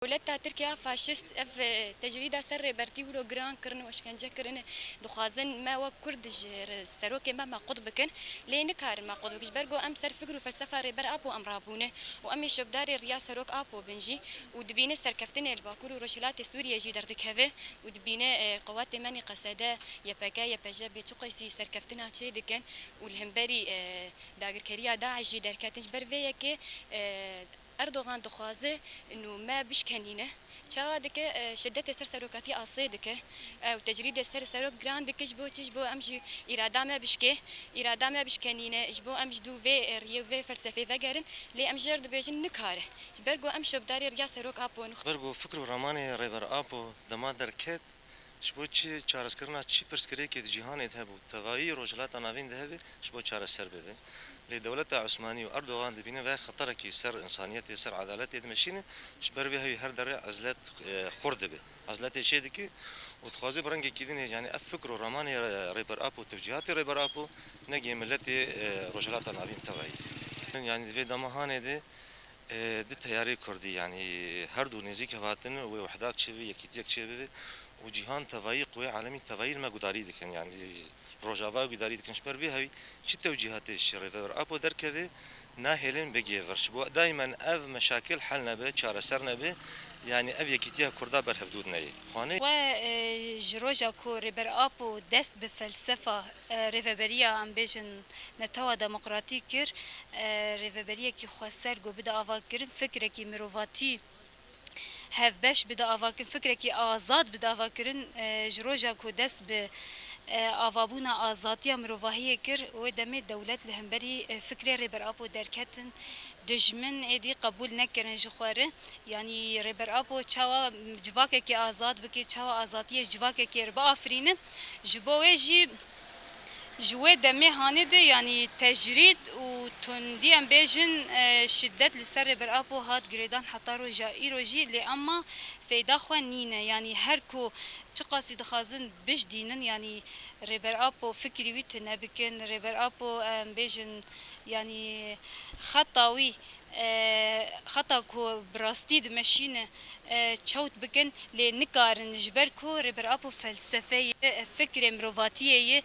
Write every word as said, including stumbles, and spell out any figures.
Dewleta Tirkiye a faşîst ev, e, tecrîda ser Rêber Tî wilo giran kirin û eşkence kirin. Dixwazin me wek Kurd ji re-, serokê me me qut bikin. Lê nikarin me qut bikin. Ji ber ku em ser fikr û felsefa Rêber Apo em rabûne û em ê şopdarê riya Serok Apo bin jî û dibîne serkeftinê li Bakur û Rojhilatê Sûriyê jî derdikeve û dibîne, e, qewatê me nê qesede Y P G, Y P J bê çiqasî serkeftina çê dikin û li hemberî, e, dagirkeriya DAIŞ jî derketin. Ji ber vê yekê, e, Erdogan dixwaze nû me bişkenîne. Çawa dike, e, şidetê ser serokatî asê dike. Ew tecrîdê ser serok giran dike, ji bo çi? Ji bo em jî îrada me bişkê, îrada me bişkenîne, ji bo em ji dû vê, e, riyê vê felsefê vegerin. Lê em jê re dibêjin nikare. Ji ber ku em şopdarê riya Serok Apo in. Ji ber ku fikr û ramanê Rêber Apo dema derket, ji bo çi çareserkirina çi pirsgirêkê di cîhanê de hebû, tevayî Rojhilata Navîn de hebe, ji bo çareser bibe. Lê dewleta Osmanî û Erdogan dibîne vê xeterekî ser însaniyetê, ser edaletê dimeşîne, ji ber vê hewî her derê ezlet, e, xurt dibe. Ezletê çê dike û dixwaze bi rengekî din, yanî ev fikr û ramanê, e, Rêber Apo, tewcîhatê Rêber Apo negê miletê, e, Rojhilata Navîn tevayî. Yanî di vê dema hanê de, e, di teyarê kurdî, yanî her du nêzîk hev hatin, wê wehdak çêbe, yekîtiyek çêbibe û cîhan tevayî, quwê alemî tevayî me gudarî dikin, yanî Rojava gudarî dikin. Ji ber vê hewî çi tewcîhatê ji Rêber Apo derkeve, nahêlin bigê vir. Ji bo daymen ev meşakil hel nebe, çareser nebe, yanî ev yekîtiya Kurda berhevdû neyê. Xwanê. We, e, ji roja ku Rêber Apo dest bi felsefa, e, rêveberiya, em bêjin, netewa demokratîk kir, e, rêveberiyekî xweser ku bide avakirin, fikrekî mirovatî hevbeş bide avakirin, fikrekî azad bide avakirin, e, ji roja ku dest bi, e, avabûna azadiya mirovahiyê kir, wê demê dewlet li hemberî, e, fikrê Rêber Apo derketin, dijmin êdî qebûl nekirin ji xwe re. Yanî Rêber Apo çawa civakekê azad bike, çawa azadiyê civakekê re biafirîne, ji bo wê jî Ji wê demê hanê de, yanî tecrîd û tundî, em bêjin, e, şiddet li ser Rêber Apo hat girêdan heta roja îro jî, lê ema feyda xwe nîne. Yanî her ku çiqasî dixwazin bijdînin, yanî Rêber Apo fikrî wî tune bikin, Rêber Apo, em bêjin, yanî xeta wî, e, xeta ku bi rastî dimeşîne, e, çewt bikin, lê nikarin, ji ber ku Rêber Apo felsefeyê, e, fikrê mirovatiyê ye,